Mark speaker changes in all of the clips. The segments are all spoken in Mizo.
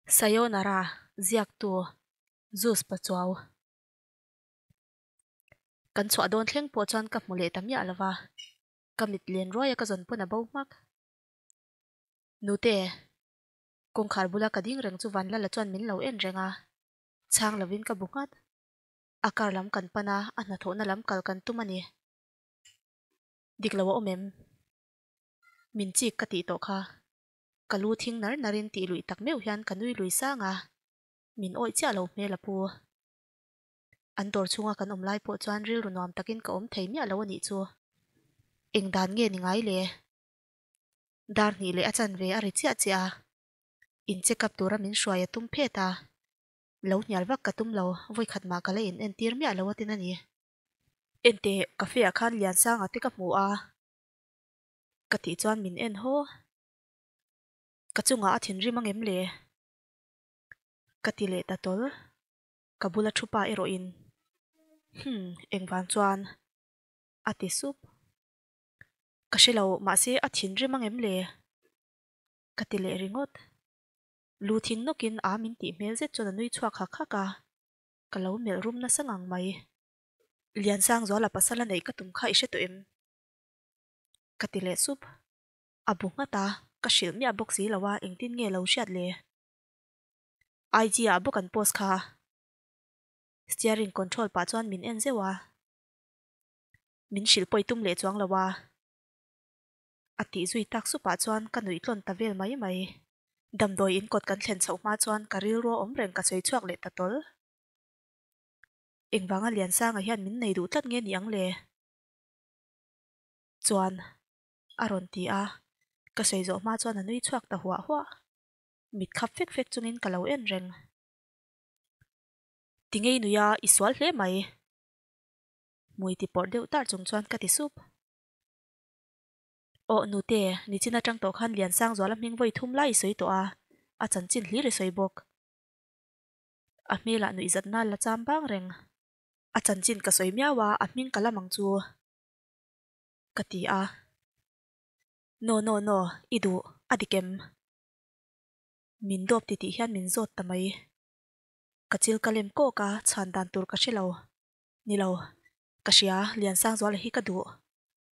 Speaker 1: Sayonara, ziaktu, Zeus Pachuau. Kan chhuah dawn thleng pawh chuan ka hmu leh ta miah lo va, ka mit len ruai a ka zawn pawn a bo hmak. Nute, kawngkhar bula ka ding reng chu Vanlala chuan min lo en reng a, chhang lovin ka bu nghat. A car lam kan pan a, a hnathawhna lam kal kan tum a ni. Dik lo a awm em? Min chik ka tih tawh kha. Ka lu thing nar narin tih luih tak meuh hian ka nui lui sang a, min awih chiah lo hmel a pu. An dawr chhunga kan awm lai pawh chuan rilru nuam takin ka awm thei miah lo a nih chu. Eng dan nge ni ngai le? Dar hnih leh a chanve a ri chiah chiah a, in check up tura min hruai a tum phet a. Lo hnial vak ka tum lo, vawikhat mah ka la in entir miah lo a tin a ni. Enteh, cafe ah khan Liansanga te ka hmu a. Ka tih chuan min en haw. Ka chungah a thinrim angem le? Ka ti leh ta tawl. Ka bula thu pa erawhin, Hum, engvang chuan? A ti sup. Ka hre lo, mahse a thinrim angem le? Ka ti leh ringawt. Lu thing nawkin a min tih hmel zet chuan a nui chhuak hak hak a, ka lo melh rum nasa ngang mai. Liansangzuala pasal a neih ka tum kha i hre tawh em? Ka ti leh sup. A bu nghat a, ka hrilh miah bawk si lo a, engtin nge lo hriat le? IG ah bawk an post kha. Steering control pah chuan min en zeuh a. Min hrilh pawi tum leh chuang lo a. A tih zui tak sup ah chuan ka nuih tlawn ta vel mai mai. Damdawi in kawt kan thlen chhoh hma chuan ka rilru a awm reng ka sawi chhuak leh ta tawl. Engvanga Liansanga hian min nei duh tlat nge ni ang le? Chuan a rawn ti a, ka sawi zawh hma chuan a nui chhuak ta huah huah. Mit khap fek fek chungin ka lo en reng. Ti ngei nui a, i sual hle mai. Hmui ti pawrh deuh tar chung chuan ka ti sup. Aw nute, nichin atang tawh khan Liansangzuala hming vawi thum lai i sawi tawh a, a chanchin hlir i sawi bawk. A hmelah nuihzatna la cham bang reng. A chanchin ka sawi miau a, a hming ka lam ang chu. Ka ti a. No no no, i duh, a dik em? Min dawp titih hian min zawt ta mai. Ka chil ka lem kawk a, chhan dan tur ka hre lo. Ni lo, ka hria, Liansangzuala hi ka duh.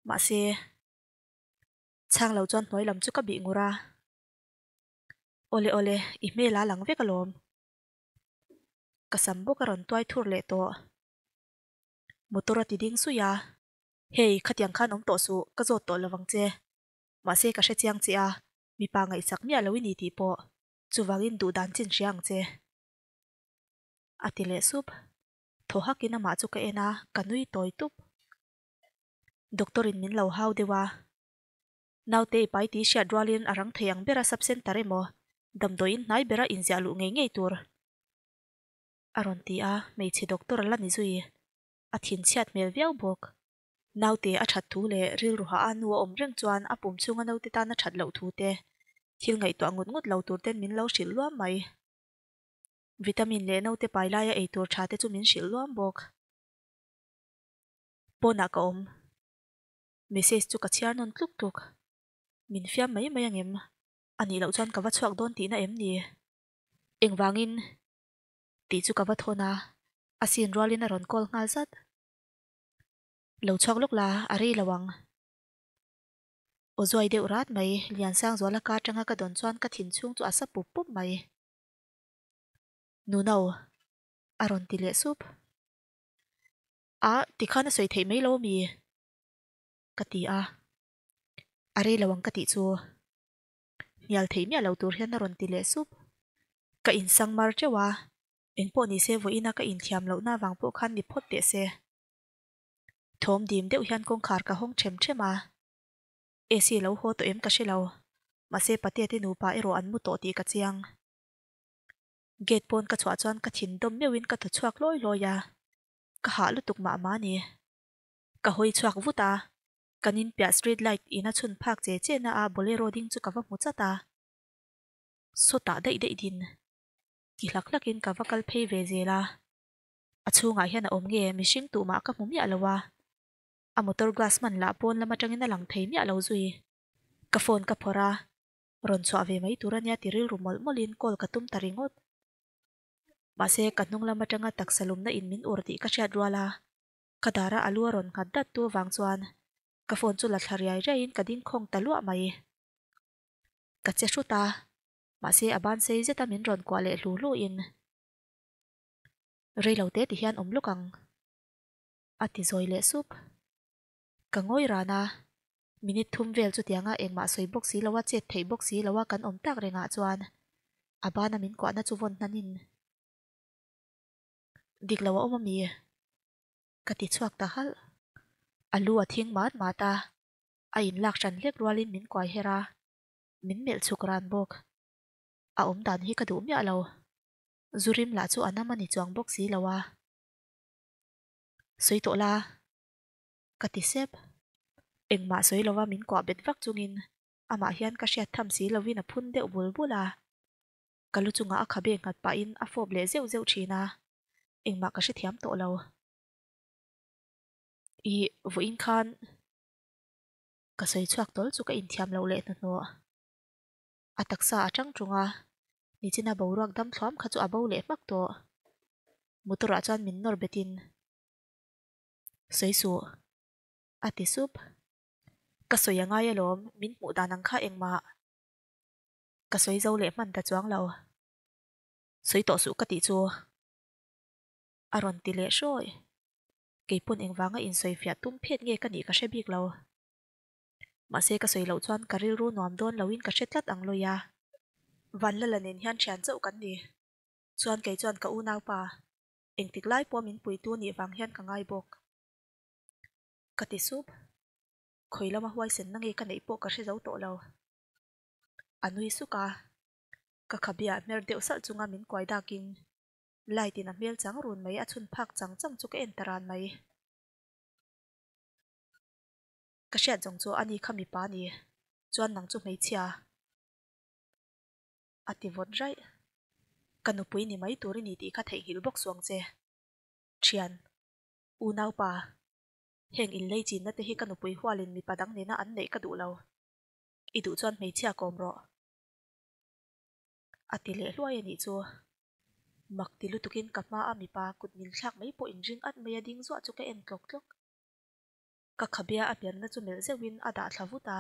Speaker 1: Mahse, chhang lo chuan hnuai lam chu ka bih ngur a. Awle awle, i hmel a lang vek alawm. Ka sam bawk a rawn tuai thur leh tawh. Motor a ti ding suih a. Hei, khatiang khan awm tawh suh, ka zawt tawh lovang che. Mahse ka hre chiang che a, mipa ngaihsak miah lo i ni tih pawh chuvangin duh dan chin hria ang che. A ti leh sup. Thaw hakin amah chu ka en a, ka nui tawi tup. Doctor in min lo hau deuh a. Naute i pai tih hriat rualin a rang thei ang bera sub center emaw damdawiin hnai bera inziah luh ngei ngei tur a rawn ti a, hmeichhe doctor a la ni zui. A thinchhiat hmel viau bawk. Naute a that thu leh rilru hah a nu a awm reng chuan a pum chhunga naute tan a that loh thu te, thil ngaihtuah ngut ngut lo tur ten min lo hrilh luam mai. Vitamin leh naute pai laia ei tur tha te chu min hrilh luam bawk. Pawnah ka awm. Message chu ka chhiar nawn tluk tluk. Min fiam mai mai angem? A nih loh chuan ka va chhuak dawn tihna em ni? Engvangin? Tih chu ka va thawn a, a sin rualin a rawn call nghal zat. Lo chhuak lawk la, a rei lo ang. Aw zuai deuh rat mai, Liansangzuala ka atanga ka dawn chuan ka thin chhung chu a sa pup pup mai. Nuno. A rawn ti leh sup. A, tikhan a sawi theih mai lo ami? Ka ti a. A rei lo ang ka tih chu. Hnial theih miah lo tur hian a rawn ti leh sup. Ka insang mar teuh a, engpawh ni se vawiina ka inthiam lohna avang pawh khan ni phawt teh se. Thawm dim deuh hian kawngkhar ka hawng them them a. AC lo haw tawh em ka hre lo. Mahse Patea te nupa erawh an mu tawh tih ka chiang. Gate pawn ka chhuah chuan ka thin dawm meuhin ka thaw chhuak hlawi hlawi a. Ka hah lutuk mah mah a ni. Ka hawi chhuak vut a. Kan inpiah street light in a chhun phak che che na a bolero ding chu ka va hmu chat a. Sawtah daih daih din. Ti hlak hlak in ka va kal phei ve zel a. A chhungah hian a awm nge mihring tuhmah ka hmu miah lo a. A motor glass hman lah pawn lam atangin a lang thei miah lo zui. Ka phone ka phawrh a. Rawn chhuah ve mai tur ania ti rilru mawlh mawlhin call ka tum ta ringawt. Mahse, ka hnung lam atanga taksa lumna in min ur tih ka hriat rual a, ka dara a lu a rawn nghat dat tu avang chuan ka phone chu la thla riai riaiin ka ding khawng ta luah mai. Ka che hrut a, mahse a ban sei zeta min rawn kuah leh hlu hlu in rei lo te ti hian awm lawk ang a ti zawi leh sup. Ka ngawi ran a, minute thum vel chutianga engmah sawi bawk si loa chet theih bawk si loa kan awm tak rengah chuan a bana min kuahna chu vawn hnanin dik lo a awm ami? Ka ti chhuak ta halh. A lu a thing mat mat a, a inlak hran hlek rualin min kuai her a, min melh chhuk ran bawk. A awm dan hi ka duh miah lo. Zu rim lah chu a nam a ni chuang bawk si lo a. Sawi tawh la. Ka ti sep. Engmah sawi lova min kuah bet vak chungin amah hian ka hriat tham si lovin a phun deuh bul bul a. Ka lu chungah a khabe nghat pahin a fawp leh zeuh zeuh thin a, engmah ka hrethiam tawh lo. Ih, vawiin khan ka sawi chhuak tawl chu ka inthiam loh leh hnahnawh. A taksa a tang tung a, nichina boruak dam thluam kha chu a bo leh hmak tawh. Motor ah chuan min nawr betin Sawi suh, a ti sup. Ka sawi a ngai alawm, min hmuh dan ang kha engmah ka sawi zo leh hman ta chuang lo. Sawi tawh suh ka tih chu a rawn ti leh hrawi. Keipawn engvanga insawifiah tum phet nge ka nih ka hre bik lo. Mahse ka sawi loh chuan ka rilru nuam dawn loin ka hre tlat ang lawi a. Vanlala nen hian thian chauh kan ni. Chuan kei chuan ka unaupa engtik lai pawh min puitu nih vang hian ka ngai bawk. Ka ti sup. Khawi lama huaisenna nge ka neih pawh ka hre zo tawh lo. A nui suk a. Ka khabiah hmer deuh salh chunga min kuai dakin light in a hmel chang run mai a chhun phak chang chang chu ka en ta ran mai. Ka hriat zawng chu ani kha mipa a ni, chuan nang chu hmeichhia a ti vawt raih. Ka nupui ni mai tur i ni tih kha theihnghilh bawk suang che. Thian, unaupa, heng inlei chinna te hi ka nupui hualin mipa dang nena an neih ka duh lo. I duh chuan hmeichhia kawm rawh. A ti leh hluai a nih chu. Mak ti lutukin ka hmaa mipa kut min thlak mai pawh inring at mai a ding zuah chu ka en tlawk tlawk. Ka khabia a hmerna chu melh zeuhin a dah thla vut a.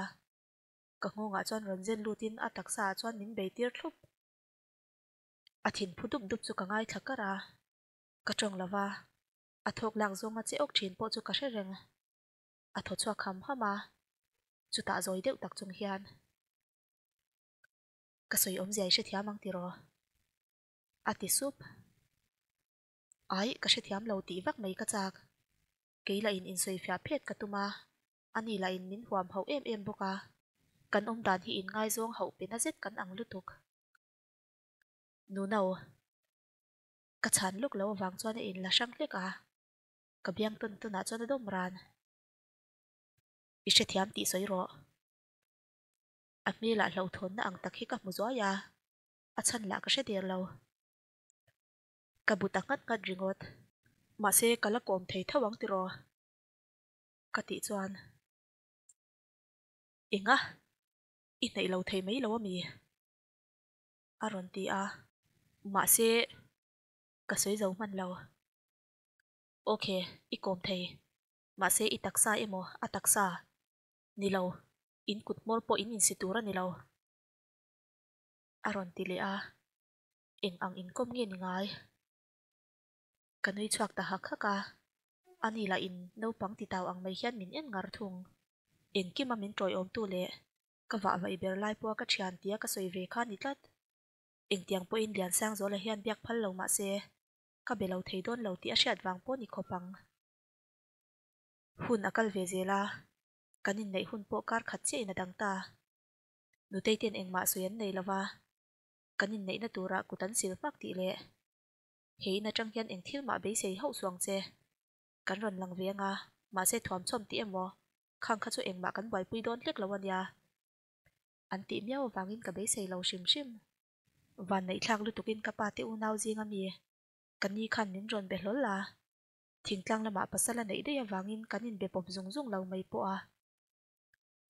Speaker 1: Ka nghawngah chuan rawn zen lutin a taksa ah chuan min bei tir thlup. A thin phu dup dup chu ka ngaithla kar a. Ka tawng lo va, a thawk lak zawnga che awk thin pawh chu ka hre reng. A thaw chhuak ham ham a, chutah zawi deuh tak chung hian. Ka sawi awmzia i hrethiam ang tiraw? A ti sup. Ai, ka hrethiam lo tih vak mai ka chak. Kei lah in insawifiah phet ka tum a, ani lah in min huam hauh em em bawk a. Kan awm dan hi inngaizawng hauh pe na zet kan ang lutuk. Nuno, ka chhan lawk lo avang chuan a inla hrang hlek a, ka biang tawn tawnah chuan a dawm ran. I hrethiam tih sawi rawh. A hmelah hlauhthawnna ang tak hi ka hmu zuai a, a chhan lah ka hre der lo. Ka bu ta nghat nghat ringawt. Mahse, ka la kawm thei tho ang tiraw? Ka tih chuan, Enga? I hnaih lo thei mai lo ami? A rawn ti a. Mahse, ka sawi zo hman lo. Ok, i kawm thei. Mahse, i taksa emaw a taksa? Ni lo, in kut hmawr pawh in insi tur a ni lo. A rawn ti leh a, eng ang inkawm nge ni ngai? Ka nui chhuak ta hak hak a, ani lah in naupang ti tau ang mai hian min en ngar thung. Engkima min tawiawmtu leh ka vah vaih ber lai pawha ka thian tia ka sawi ve kha ni tlat. Engtiang pawhin Liansangzuala hian biak phal lo mah se, ka be lo thei dawn lo tih a hriat vang pawh ni khawp ang. Hun a kal ve zel a, kan inneih hun pawh kar khat chiah in a dang ta. Nutei ten engmah sawi an nei lo va, kan inneihna turah kut an sil hmak tih leh he in atang hian eng thil mah beisei hauh suang che. Kan rawn lang ve anga, mahse thuamchawm tih emaw, khang kha chu engmah kan buaipui dawn hlek lo ania. An tih miau avangin ka beisei lo hrim hrim. Vanneihthlak lutukin ka pa te unau zing ami, ka ni khan min rawn be hlawl a. Thingtlang lamah pasal a neih daih avangin kan inbe pawp zung zung lo mai pawh a.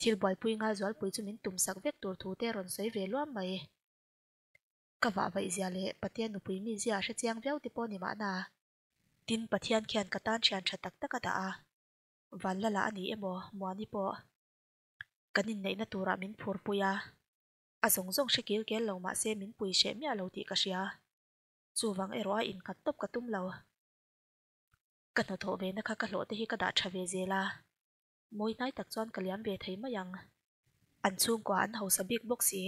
Speaker 1: Thil buaipui ngai zualpui chu min tum sak vek tur thu te a rawn sawi ve luam mai. Ka vah vaih zia leh Pathian nupui mi zia a hre chiang viau te pawh ni mahna. Tin, Pathian khian ka tan thian tha tak tak a dah a, Vanlala a ni emaw Muani pawh kan inneihna turah min phurpui a, a zawng zawng hre kil kel lo mahse min pui hreh miah lo tih ka hria. Chuvang erawh a innghat tawp ka tum lo. Ka hnathawh ve na kha ka hlawh te hi ka dah tha ve zel a, mawi hnai tak chuan ka liam ve thei mai ang. An chhungkua an hausa bik bawk si.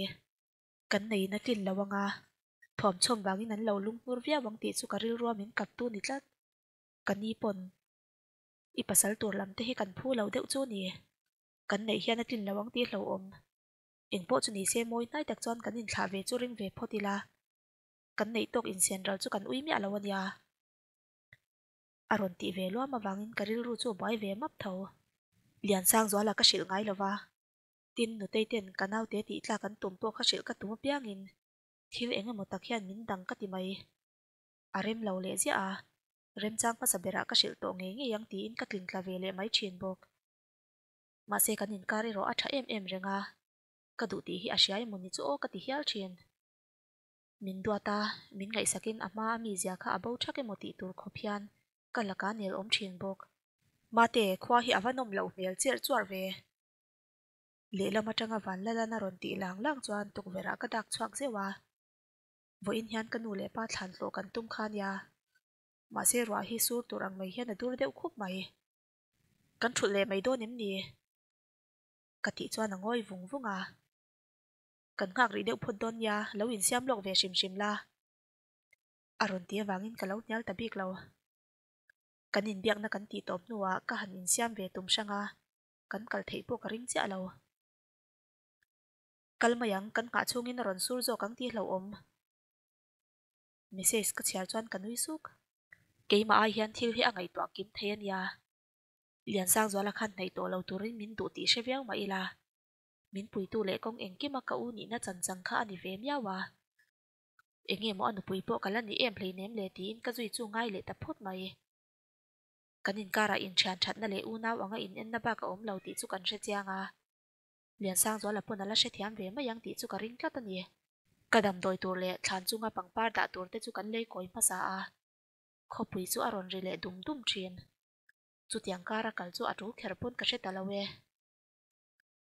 Speaker 1: Kan neihna tlin lo anga thuamchhawm vangin an lo lunghnur viau ang tih chu ka rilrua min kaptu ni tlat. Ka ni pawn i pasal tur lam te hi kan phu lo deuh chu ni. Kan neih hian a tlin lo ang tih hlauhawm. Engpawh chu ni se mawi hnai tak chuan kan inthlah ve chu ring ve phawt ila. Kan neih tawk insian ral chu kan ui miah lo a nia. A rawn tih ve luam avangin ka rilru chu a buai ve map tho. Liansangzuala ka hrilh ngai lo va. Tin, nutei ten ka naute tih tlak an tum pawh kha hrilh ka tum apiangin thil eng emaw tak hian min dang ka ti mai. A rem lo leh ziah a, remchang hmasa berah ka hrilh tawh ngei ngei ang tiin ka tling tla ve leh mai thin bawk. Mahse kan inkar erawh a tha em em reng a, ka duh tih hi a hria emaw ni chu aw ka ti hial thin. Min duat a, min ngaihsakin a hma a mi zia kha a bo thak emaw tih tur khawp hian ka laka nel awm thin bawk. Mate, khua hi a va nawm loh hmel cherh chuar ve. Lehlam atanga Vanlalan a rawn tih lang lang chuan tukverh ah ka dak chhuak zeuh a. Vawiin hian ka nu leh pa thlan hlawh kan tum kha nia. Mahse ruah hi sur tur ang mai hian a dur deuh khup mai. Kan thulh leh mai dawn em ni? Ka tih chuan a ngawi vung vung a. Kan nghak rih deuh phawt dawn nia, lo insiam lawk ve hrim hrim la. A rawn ti avangin ka lo hnial ta bik lo. Kan inbiakna kan tih tawp hnuah ka han insiam ve tum hrang a. Kan kal theih pawh ka ring chiah lo. Kal mai ang, kan nghah chhungin a rawn sur zawk ang tih hlauhawm. Message ka chhiar chuan ka nui suk. Keimah ai hian thil hi a ngaihtuah kim thei a nia. Liansangzuala khan hnaih tawh lo turin min duh tih hre viau mah ila. Min puitu leh kawng engkima ka u nihna chanchang kha a ni ve miau a. Enge maw a nupui pawh ka la ni em hleinem le tiin ka zui chu ngai leh ta phawt mai. Kan inkarah inthian thatna leh unau anga inenna bak a awm lo tih chu kan hre chiang a. Liansangzuala pawn a la hrethiam ve mai ang tih chu ka ring tlat a ni. Ka damdawi tur leh thlan chunga pangpar dah tur te chu kan lei kawi hmasa a. Khawpui chu a rawn ri leh dum dum thin. Chutiang kara kal chu a tul kher pawn ka hre ta lo e.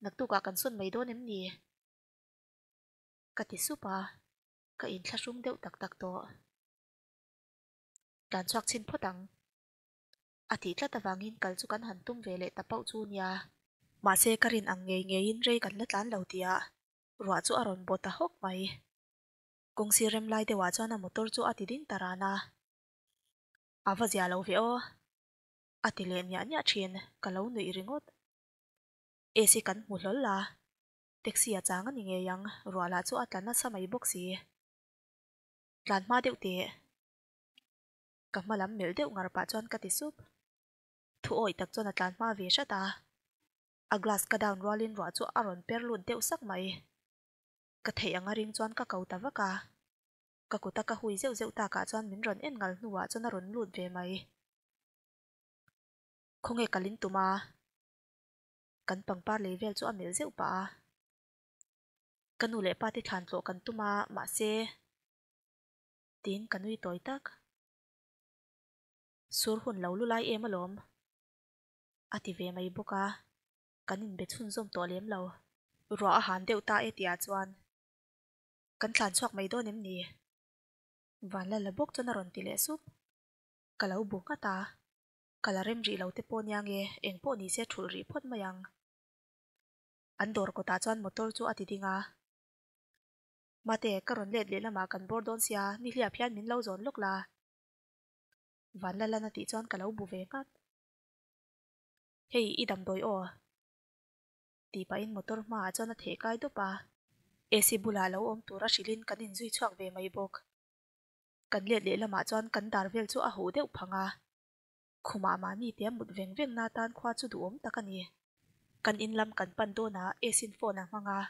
Speaker 1: Naktukah kan sawn mai dawn em ni? Ka ti sup a, ka inthlahrung deuh tak tak tawh. Tlan chhuak chhin phawt ang. A tih tlat avangin kal chu kan han tum ve leh ta pauh chu nia. Mahse ka rin ang ngei ngeiin rei kan la tlan lo tia ruah chu a rawn baw ta hawk mai. Kawng sir rem lai deuhah chuan a motor chu a ti ding ta ran a. A va zia lo ve aw. A ti leh niah niah thin, ka lo nuih ringawt. AC kan hmu hlawl a, taxi a chang a ni ngei ang, ruah lah chu a tla nasa mai bawk si. Tlan hma deuh teh. Ka hma lam melh deuh ngar pah chuan ka ti sup. Thu awih tak chuan a tlan hma ve hrat a. A glass ka down rualin ruah chu a rawn per lut deuh sak mai. Ka theih anga ring chuan ka ko ta vak a. Ka kuta ka hui zeuh zeuh takah chuan min rawn en ngal hnuah chuan a rawn lut ve mai. Khawnge ka lin tum a? Kan pangpar lei vel chu a melh zeuh pah a. Ka nu leh pa te thlan tlawh kan tum a, mahse. Tiin ka nui tawi tak. Sur hun lo lu lai em alawm. A ti ve mai bawk a, kan inbe chhunzawm tawh lem lo. Ruah a han deuh ta e tihah chuan kan tlan chhuak mai dawn em ni? Vanlala bawk chuan a rawn ti leh sup. Ka lo bu nghat a, ka la rem rih lo te pawh nia nge eng pawh ni se thulh rih phawt mai ang. An dawr kawtah chuan motor chu a ti ding a. Mate, ka rawn let leh lamah kan bawr dawn sia, ni hliap hian min lo zawn lawk la. Vanlalan a tih chuan ka lo bu ve nghat. Hei, i damdawi aw. Tih pahin motor hmaah chuan a theh kai dawp a. AC bulah lo awm tura hrilhin kan inzui chhuak ve mai bawk. Kan let leh lamah chuan kan dar vel chu a huh deuh phang a. Khumah mahni te a mut veng veng na tan khua chu duhawm tak a ni. Kan in lam kan pan dawnah AC in phone a hmang a.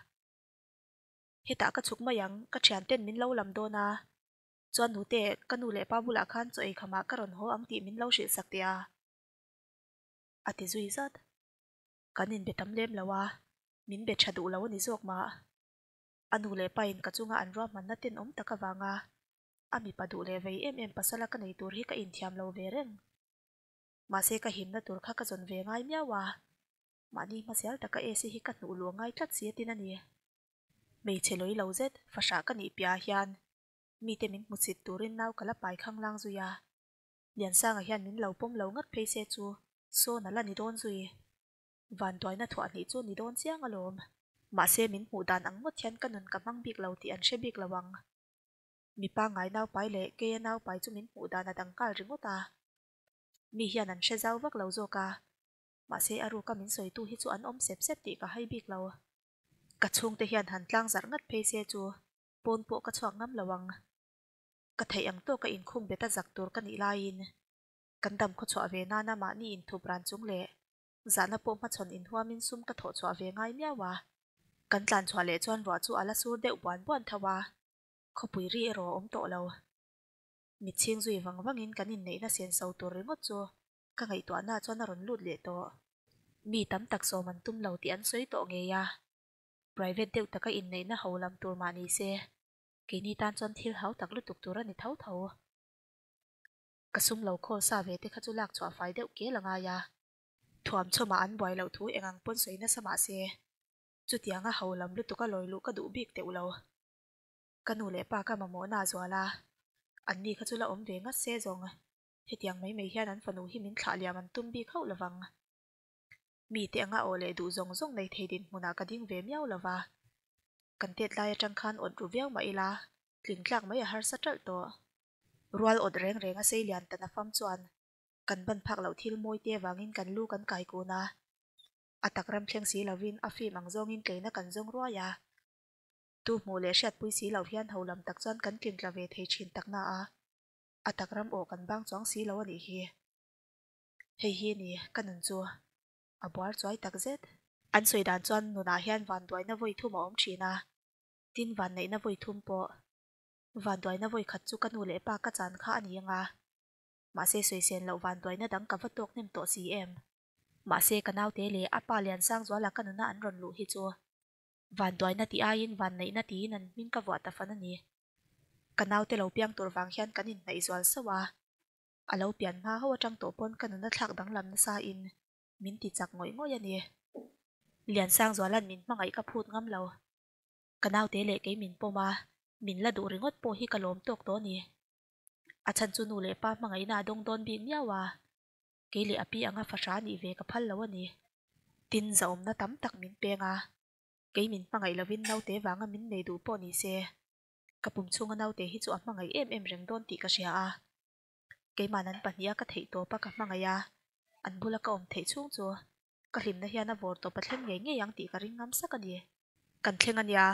Speaker 1: Hetah ka chhuk mai ang, ka thian ten min lo lam dawn a. Chuan nute, ka nu leh pa bulah khan chaw ei khamah ka rawn haw ang tih min lo hrilh sak teh a. A ti zui zat. Kan inbe tam lem lo a. Min be tha duh lo a ni zawk mah. A nu leh pain ka chunga an ruahmanna tenawm tak avanga a mipa duh leh vei em em pasala ka nei tur hi ka inthiam lo ve reng. Mahse ka himna tur kha ka zawn ve ngai miau a, mahni hmasial taka AC hi ka hnuh luh ngai tlat si a tin a ni. Hmeichhe lawi lo zet fahrah ka nih piahah hian mite min hmuchhit turin nau ka la pai khanglang zui a, Liansanga hian min lo pawm lo ngat phei se chu sawn a la ni dawn zui. Vanduaina thuah hnih chu ni dawn chiang alawm. Mahse min hmuh dan ang ngawt hian ka nun ka hmang bik lo tih an hre bik lo ang. Mipa ngai naupai leh keia naupai chu min hmuh dan a dang nghal ringawt a. Mi hian an hre zau vak lo zawk a. Mahse a ruka min sawitu hi chu an awm sep sep tih ka hai bik lo. Ka chhungte hian han tlang zarh ngat phei se chu pawn pawh ka chhuak ngam lo ang. Ka theih ang tawka inkhung bet a zak tur ka nih laiin kan dam khawchhuah ve nana mahni inthup ran chung leh zahna pawh hmachhawn inhuamin sum ka thawh chhuah ve ngai miau a. Kan tlan chhuah leh chuan ruah chu a la sur deuh buan buan tho a, khawpui ri erawh a awm tawh lo. Mitchhing zui vang vangin kan inneihna senso tur ringawt chu ka ngaihtuahna chuan a rawn lut leh tawh. Mi tam tak sawm an tum lo tih an sawi tawh ngei a, private deuh taka inneihna ho lam tur mah ni se, keini tan chuan thil hau tak lutuk tur a ni tho tho. Ka sum lo khawl sa ve te kha chu lak chhuah fai deuh kel a ngai a. Thuam chhawmah an buai loh thu eng ang pawn sawi nasa mah se, chutianga ho lam lutuk a lawi luh ka duh bik teuh lo. Ka nu leh pa ka mamawhna a zual a, anni kha chu la awm ve ngat se zawng, hetiang mai mai hian an fanu hi min thlah liam an tum bik hauh lovang. Mite anga aw leh duh zawng zawng nei thei dinhmunah ka ding ve miau lova, kan tet lai atang khan awt ru viau mah ila, tling tlak mai a harsa ṭalh tawh. Rual awt reng reng a sei lian ta na fam chuan kan ban phak loh thil mawi te vangin kan lu kan kai kun a, a tak ram thleng si lovin a film ang zawngin tleina kan zawng ruai a. Tu hmuh leh hriatpui si loh hian ho lam tak chuan kan tlingtla ve thei thin tak na a, a tak ram aw kan bang chuang si lo a nih hi. Hei hi ni ka nun chu a buar chuai tak zet. An sawi dan chuan nunah hian vanduaina vawi thum a awm thin a, tin vanneihna vawi thum pawh. Vanduaina vawi khat chu ka nu leh pa ka chan kha a ni ang a, mahse sawisên loh vanduaina dang ka va tawk hnem tawh si em. Mahse ka naute leh a pa Liansangzuala ka nuna an rawn luh hi chu vanduaina tih aiin vanneihna tiin an hming ka vuah ta fan a ni. Ka naute lo piang tur vang hian kan inhnaih zual sauh a, a lo pian hma ho atang tawh pawn ka nuna thlak danglam nasa in min ti chak ngawih ngawih a ni. Liansangzuala'n min hmangaih ka phut ngam lo. Ka naute leh kei min pawm a, min la duh ringawt pawh hi ka lawm tawk tawh a ni. A chhan chu nu leh pa hmangaihna a dawng dawn bik miau a, kei leh a pi anga fahra nih ve ka phal lo a ni. Tin, zahawmna tam tak min peng a, kei min hmangaih lovin naute vanga min nei duh pawh ni se, ka pum chhunga naute hi chu a hmangaih em em reng dawn tih ka hria a. Keimah an pahniha ka theih tawp a ka hmangaih a, an bula ka awm theih chhung chu ka hlimna hian a vawr tawp a thleng ngei ngei ang tih ka ring ngam sak a ni. Kan thleng a nia.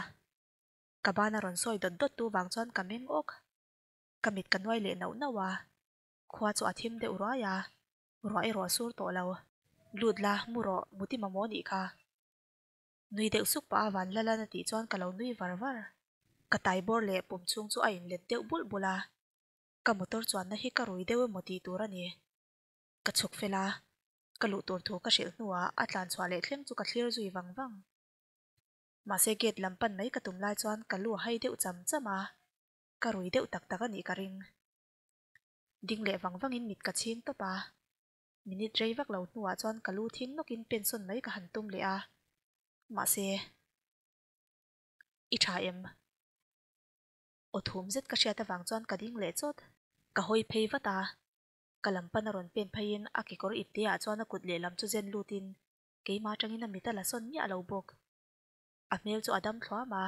Speaker 1: Ka ban a rawn sawi dawt dawt tu vang chuan ka meng awk. Ka mit ka nuai leh nauh nauh a, khua chu a thim deuh ruai a, ruah erawh a sur tawh lo. Lut la, mu rawh, muti mamawh nih kha. Nui deuh suk pah a van la lan a tih chuan ka lo nui var var. Ka tai bawr leh pum chhung chu a inlet deuh bulh bulh a, ka motor chuanna hi ka rui deuh emaw tih tur a ni. Ka chhuk fel a, ka luh tur thu ka hrilh hnuah a tlan chhuah leh thleng chu ka thlir zui vang vang. Mahse gate lam pan mai ka tum lai chuan ka lu a hai deuh cham cham a, ka rui deuh tak tak a nih ka ring. Ding leh vang vangin mit ka chhing tawp a, minute rei vak lo hnuah chuan ka lu thing nawkin pensawn mai ka han tum leh a, mahse i tha em? Aw thum zet ka hriat avang chuan ka ding leh chawt. Ka hawi phei vat a, ka lam pan a rawn pen pheiin a kekawr ipte ah chuan a kut lehlam chu zen lutin keimah atangin a mit a la sawn miah lo bawk. A hmel chu a dam thluam a,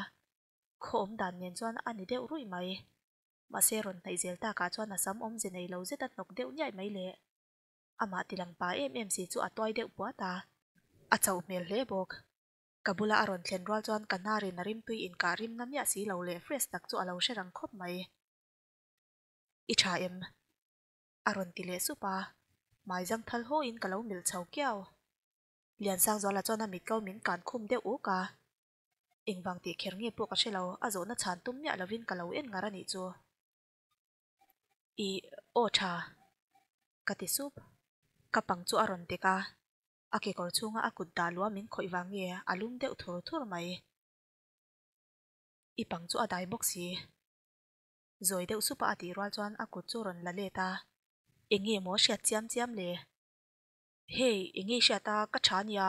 Speaker 1: khaw awm dan nen chuan a ni deuh ruih mai. Mahse rawn hnaih zel takah chuan a sam awmze nei lo zet a hnawk deuh niaih mai le. Amah tilang pa em em si chu a tuai deuh puat a, a chauh hmel hle bawk. Ka bula a rawn thlen rual chuan ka hnarin a rimtui inkah rimna miah si lo leh fresh tak chu a lo hre rang khawp mai. I tha em? A rawn ti leh sup a, hmai zang thal hawiin ka lo milh chho kiau. Liansangzuala chuan a mit ko min kan khum deuh uk a, engvang tih kher nge pawh ka hre lo, a zawhna chhan tum miah lovin ka lo en ngar a nih chu. Ih, aw tha, ka ti sup. Ka pang chu a rawn tek a. A kekawr chhunga a kut dah luah min khawih vang nge a lum deuh thur thur mai. I pang chu a dai bawk si. Zawi deuh supa a tih rual chuan a kut chu rawn la let a. Eng nge maw hriat chiam chiam le? Hey, eng nge i hriat a, ka tha nia.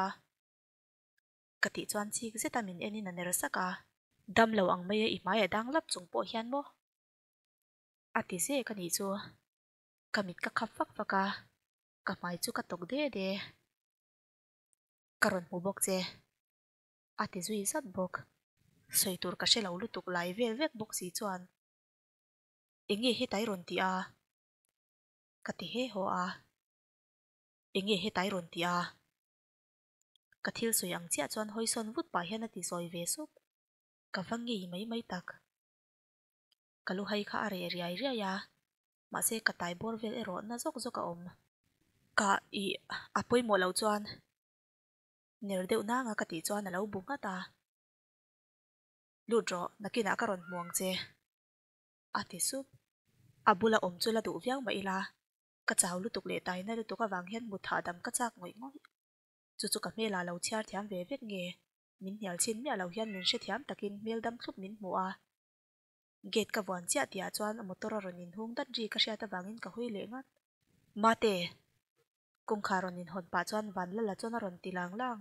Speaker 1: Ka tih chuan chik zeta min enin a ner sak a. Dam lo ang mai a i hmai a dang lap chung pawh hian maw? A ti zek a nih chu. Ka mit ka khap fak fak a, ka hmai chu ka tawk de de. Ka rawn hmu bawk che. A ti zui zat bawk. Sawi tur ka hre lo lutuk lai vel vek bawk si chuan. Eng nge hetai rawn ti a? Ka ti he haw a. Eng nge hetai rawn ti a? Ka thil sawi ang chiah chuan hawisawn vut pah hian a ti sawi ve sup. Ka va ngei mai mai tak. Ka lu hai kha a reh riai riai a, mahse ka tai bawr vel erawh na zawk zawk a awm. Ka ih a pawimawh loh chuan ner deuh nanga ka tih chuan a lo bu nghat a. Lut rawh, nakinah ka rawn hmu ang che, a ti sup. A bula awm chu la duh viau mah ila, ka chau lutuk leh taina lutuk avang hian mut hahdam ka chak ngawih ngawih. Chu chu ka hmelah lo chhiar thiam ve vek nge, min hnial chhin miah lo hian min hrethiam takin hmel dam thlup min hmu a. Gate ka vuan chiah tihah chuan motor a rawn inhung dat ri ka hriat avangin ka hawi leh ngat. Mate! Kawngkhar rawn inhawn pah chuan Vanlala chuan a rawn ti lang lang.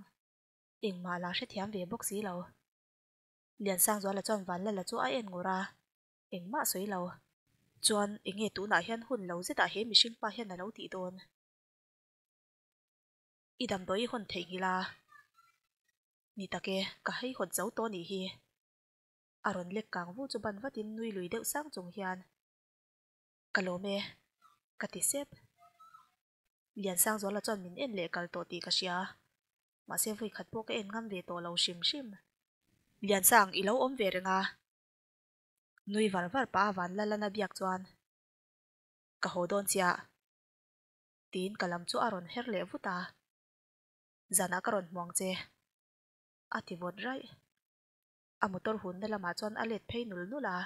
Speaker 1: Engmah la hrethiam ve bawk si lo. Liansangzuala chuan Vanlala chu a en ngur a, engmah sawi lo. Chuan enge tunah hian hun lo zetah he mihring pa hian a lo tih dawn? I damdawi i hawn theihnghilh a. Ni tak e, ka heihawt zo tawh nih hi. A rawn lek kang vu chu ban vatin nui lui deuh sang chung hian, Ka lawm e, ka ti sep. Liansangzuala chuan min en leh kal tawh tih ka hria. Mahse vawi khat pawh ka en ngam ve tawh lo hrim hrim. Liansang, i lo awm ve reng a. Nui var var pah a Vanlalana biak chuan, Ka haw dawn chiah. Tiin ka lam chu a rawn her leh vut a. Zanah ka rawn hmu ang che. A ti vawt raih. A motor hunna lamah chuan a let phei nul nul a.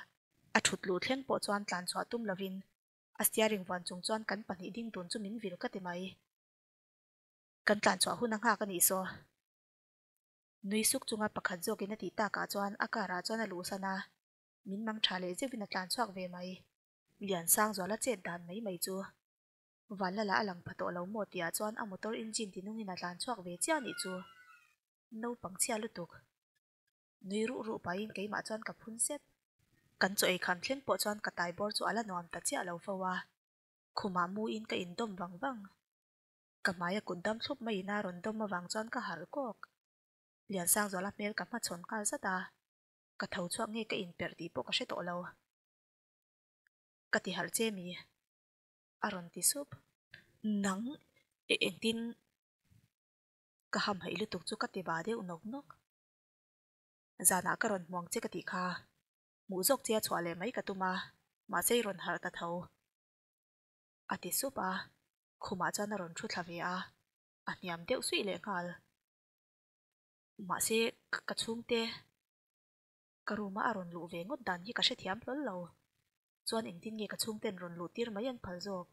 Speaker 1: A thut luh thleng pawh chuan tlan chhuah tum lovin a steering vuan chung chuan kan pahnih ding dun chu min vil ka ti mai. Kan tlan chhuah hun a nghak a nih saw. Nui suk chunga pakhat zawkin a tih takah chuan a car ah chuan a luhsan a, min mang tha leh zeuhin a tlan chhuak ve mai. Liansangzuala chet dan mai mai chu Vanlala a lang pha tawh lo maw tihah chuan a motor engine tinungin a tlan chhuak ve chiah nih chu. Naupang chhia lutuk. Nui ruh ruh pahin keimah chuan ka phun sep. Kan chaw ei kham thleng pawh chuan ka tai bawr chu a la nuam ta chiah lo fo a. Khumah muin ka indawm vang vang. Ka hmaia kut dam thlup maiin a rawn dawm avang chuan ka harh kawk. Liansangzuala hmel ka hmachhawn nghal zat a. Ka tho chhuak nge ka inperh tih pawh ka hre tawh lo. Ka ti harh che mi? A rawn ti sup. Nang engtin Ka hamhaih lutuk chu ka ti ba deuh nawk nawk. Zanah ka rawn hmuang che ka tih kha. Hmuh zawk che a chhuah leh mai ka tum a, mahse i rawn harh ta tho. A ti sup a, khumah chuan a rawn thu thla ve a, a hniam deuh suih leh nghal. Mahse ka chhungte ka room a a rawn luh ve ngawt dan hi ka hrethiam hlawl lo. Chuan engtin nge ka chhungten rawn luh tir mai an phal zawk?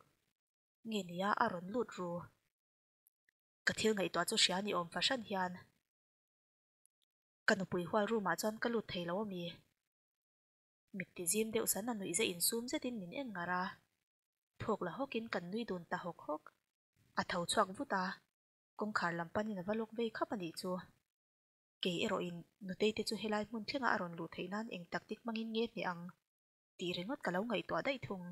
Speaker 1: Nge nia a rawn lut ru? Ka thil ngaihtuah chu hria ni awm fahran hian ka nupui hual room ah chuan ka lut thei lo ami? Mit ti zim deuh san a nuih zeh insum zetin min en ngar a, thawk la hawkin kan nui dun ta hawk hawk. A tho chhuak vut a, kawngkhar lam panin a va lawk vei khap a nih chu. Kei erawhin nutei te chu helai hmun thlenga a rawn luh theih nan eng taktik hmangin nge hneh ang tih ringawt ka lo ngaihtuah daih thung.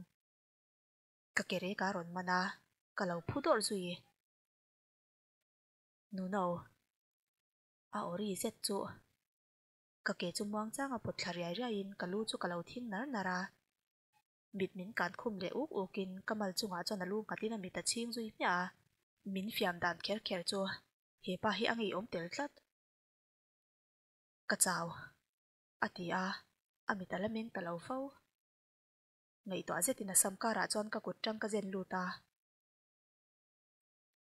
Speaker 1: Ka ke rek a rawn man a, ka lo phu dawrh zui. Nuno, a aw ri zet chu. Ka ke chu muang changa pawt thla riai riaiin ka lu chu ka lo thing nar nar a. Mit min kan khum leh uk ukin ka mal chungah chuan a lu nghatin a mit a chhing zui hmiah a. Min fiam dan kher kher chu he pa hi a ngeiawm tel tlat. Ka chau, a ti a, a mit a la meng ta lo fo. Ngaihtuah zetin a sam karah chuan ka kut tang ka zen lut a.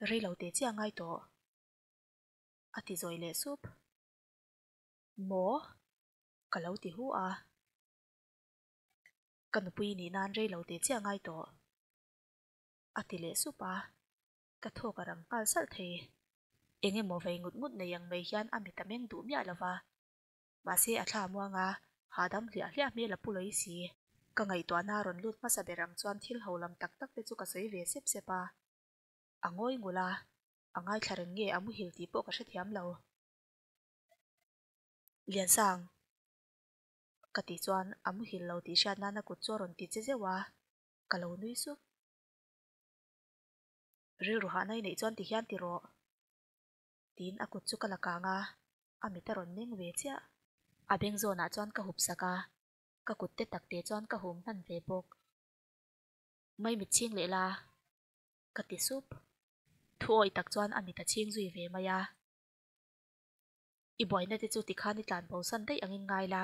Speaker 1: Rei lo te chiah ngai tawh. A ti zawi leh sup. Maw? Ka lo ti hu a. Ka nupui nih nan rei lo te chiah ngai tawh. A ti leh sup a. Ka thawk a rang nghal salh thei. Eng emaw vei ngut ngut nei ang mai hian a mit a meng duh miah lo va. Mahse a thla muang a, hahdam hliah hliah hmel a pu lawih si. Ka ngaihtuahna a rawn lut hmasa ber ang chuan thil ho lam tak tak te chu ka sawi ve sep sep a. A ngawi ngul a, a ngaithla reng nge a muhil tih pawh ka hrethiam lo. Liansang. Ka tih chuan a muhil lo tih hriat nana kut chu a rawn ti che zeuh a, ka lo nui sup. Rilru hahna i neih chuan ti hian ti rawh. Tiin a kut chu ka la kang a, a mit a rawn meng ve chiah. A beng zawnah chuan ka hup sak a, ka kut te tak te chuan ka hum hman ve bawk. Mai mit chhing leh la, ka ti sup. Thu awih tak chuan a mit a chhing zui ve mai a. I buaina te chu tikhan i tlan bo san daih angin ngai la,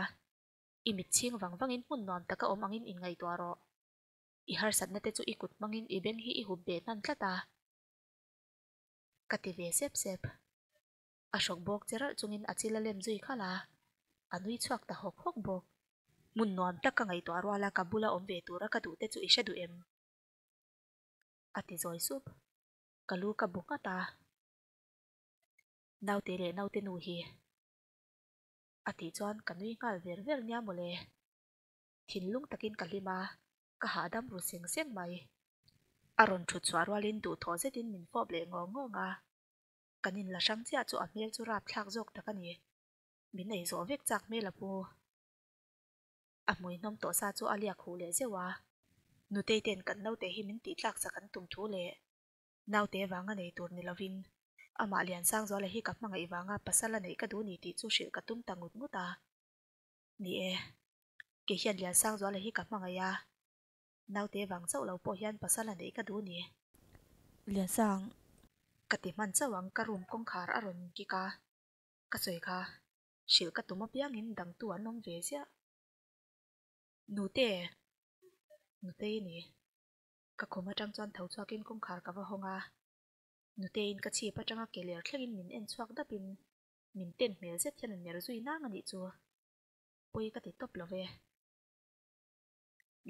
Speaker 1: i mit chhing vang vangin hmun nuam taka awm angin inngaihtuah rawh. I harsatna te chu i kut hmangin i beng hi i hup beh hnan tlat a. Ka ti ve sep sep. A hrawk bawk che ralh chungin a chil a lem zui khalh a, a nui chhuak ta hawk hawk bawk. Hmun nuam tak ka ngaihtuah rual a ka bula awm ve tura ka duh te chu i hre duh em? A ti zawi sup. Ka lu ka bu nghat a. Naute leh naute nu hi. A tih chuan ka nui nghal ver ver nia mawle. Thinlung takin ka hlim a, ka hahdam ru seng seng mai. A rawn thut chhuah rualin duhthawh zetin min fawp leh ngawng ngawng a. Kan inla hrang chiah chu a hmel chu rapthlak zawk tak a ni. Min ei zawh vek chak hmel a pu. A hmui hnawm tawh sa chu a liak huh leh zeuh a. Nutei ten kan naute hi min tih tlak sak an tum thu leh naute vanga nei tur ni lovin amah Liansangzuala hi ka hmangaih vanga pasal a neih ka duh ni tih chu hrilh ka tum ta ngut ngut a. Ni e, kei hian Liansangzuala hi ka hmangaih a, naute vang chauh lo pawh hian pasal a neih ka duh ni. Liansang, ka ti hman chauh ang ka room kawngkhar a rawn kik a, ka sawi kha hrilh ka tum apiangin dangtu an awm ve ziah. Nute, Nutei ni. Ka khum atang chuan tho chhuakin kawngkhar ka va hawng a, Nuteiin ka chhip atanga ke ler thlengin min en chhuak dapin Min ten hmel zet hian a ner zui nang a nih chu. Pawi ka ti tawp lo ve.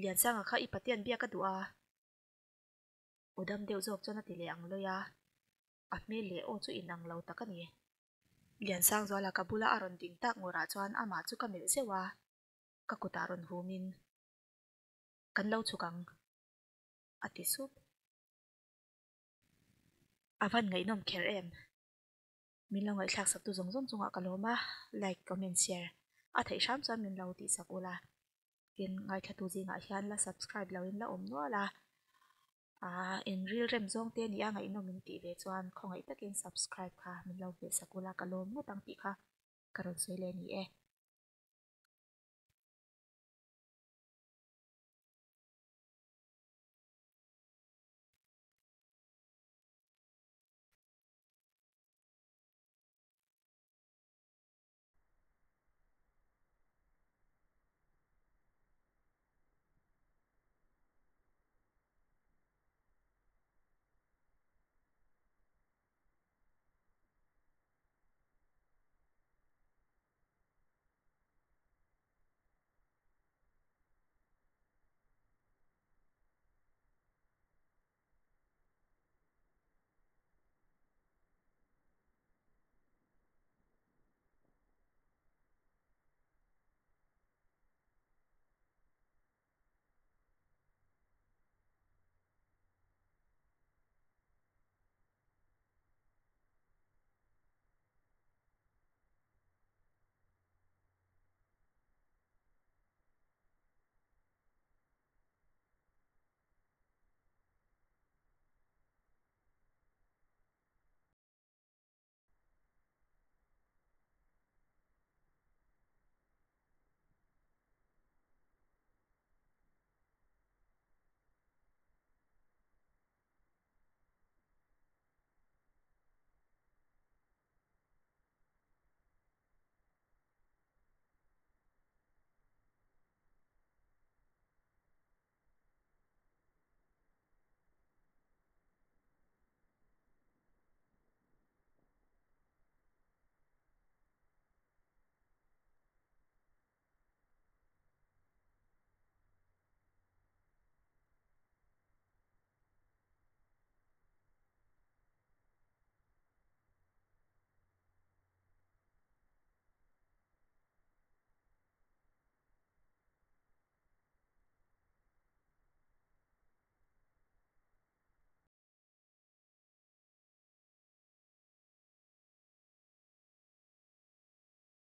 Speaker 1: Liansanga kha i Patian biak a duh a. Aw dam deuh zawk chuan a ti leh ang lawi a. A hmel leh aw chu inang lo tak a ni. Liansangzuala ka bula a rawn ding tak ngawrah chuan amah chu ka melh zeuh a. Ka kutah rawn humin, Kan lo chhuk ang, a ti sup. A van ngaihnawm kher em? Min lo ngaihthlak sak tu zawng zawng chungah ka lawm a, like, comment, share a theih hram chuan min lo tih sak ula. Tin, ngaithlatu zingah hian la subscribe lo in la awm nual a, ah in ril rem zawng te nia ngaihnawm in tih ve chuan khawngaih takin subscribe kha min lo hmeh sak ula ka lawm ngawt ang tih kha ka rawn sawi leh a ni e.